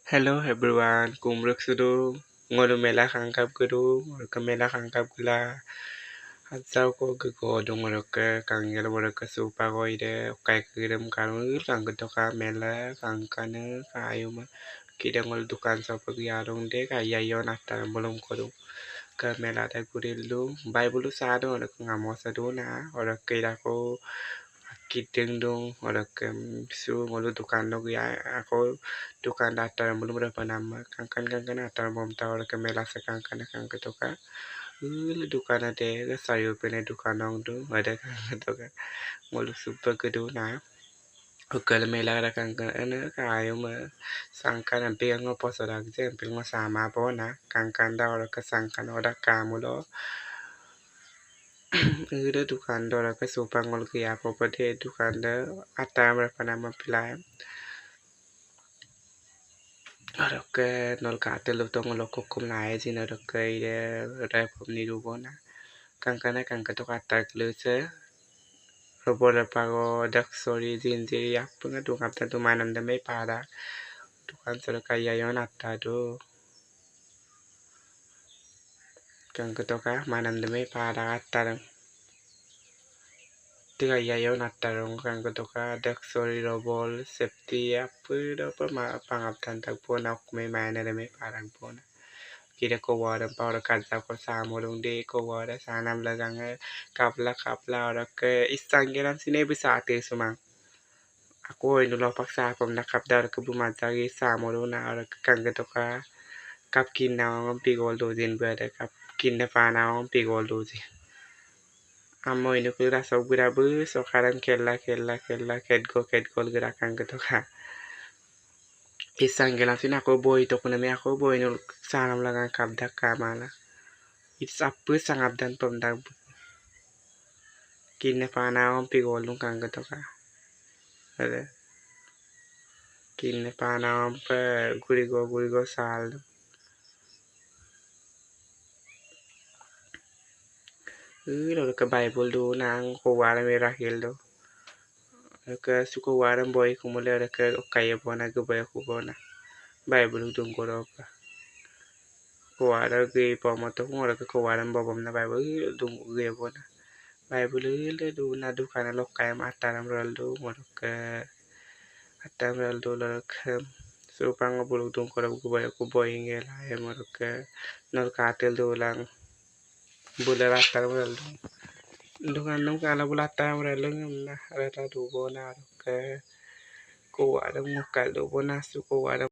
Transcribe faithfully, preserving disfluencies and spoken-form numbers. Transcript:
Hello everyone, kumruk sudu, ngolu mela kangkap guru, ngolu ke mela kangkap gula. Atsau ko gego dung ngolu ke kanggel ngolu ke supa ko ide, okai ke gidem karung, kangkatoka mela, kangkane, kayuma. Kide ngolu dukan sopa giyarung de, kayayon atar bolum kodung. Ke mela da guril dung, Bible sadu, ngolu ke ngamo sadu na, ngolu ke ida ko kideng dung, ngolu ke, em, su, ngolu dukan dung ya, ako dukan da atar bolum rapa nama, kangkan, kangkan atar bolum ta, ngolu ke mela sa kangkan, kangkatoka. Ul dukan ade, ke sayu pene dukan dung, ade kangkatoka. Ngolu supa giduna. Okai mela da kangkan, ene, kayuma, sangkan, ampi ngo poso da, ampi ngo sama bona, kangkan da, ngolu ke sangkan, oda kamulo. Ire dukan do, ngolu ke supa ngolu ke ya popo de dukan do, atar rapa nama pilai. Ngolu ke nol ka atel to ngolu kokom lai jin ngolu ke ire repom ni du bona. Kangkane kangkatoka atar kele se. Robo repa go dak sori jin jiri apa nga dukan ta du manam de me pada. Dukan sori kayayon atar du. Kangkatoka manam de me pada atar. Tiga yayon atar dung kangkatoka dak sori robol safety apa do pa ma-, pangabdan tak bona ok me maine de me pada bona. Kide ko wara pa ora kaza ko samo dung de ko wara sanam lagang kapla kapla ora ke isang geram sine bisa ate sumang. Ako inu lopak sapam na kap da ora ke buma jagi samo dung na ora ke kangkatoka kap kinna wang pigol dozin bada kap kinna pana wang pigol dozin. Amo inu kura sok bira bu sokaran kella kella kella kedgo kedgol gera kangkatoka. Isang gelam sina ako boi tokuna me ako boi inu sanam lagang kap da kamala. It's a pu sangabdan pom da bu. Kinna pana wang pigol dung kangkatoka. Ada. Kinna pana wang pe gurigo gurigo sal. Ih, lo ke Bible du nang ko wara me Rahel du. Lo ke suko wara boi kumule lo ke okai bona ke boi ku bona. Bible dung ko lo ke. Ko wara ge pomoto ko lo ke ko wara bobom na Bible dung ge bona. Bible le du na dukan lo kayam ataram rol du lo ke. Ataram rol du lo ke. Supang buluk dung ko lo ke boi ku boi nge la ya lo ke. Nol ka atel du lang. Bula latar mrel dung. Dungan nung kala bula latar mrel dung na rata du bona ke. Ko wara mukal du bona su ko wara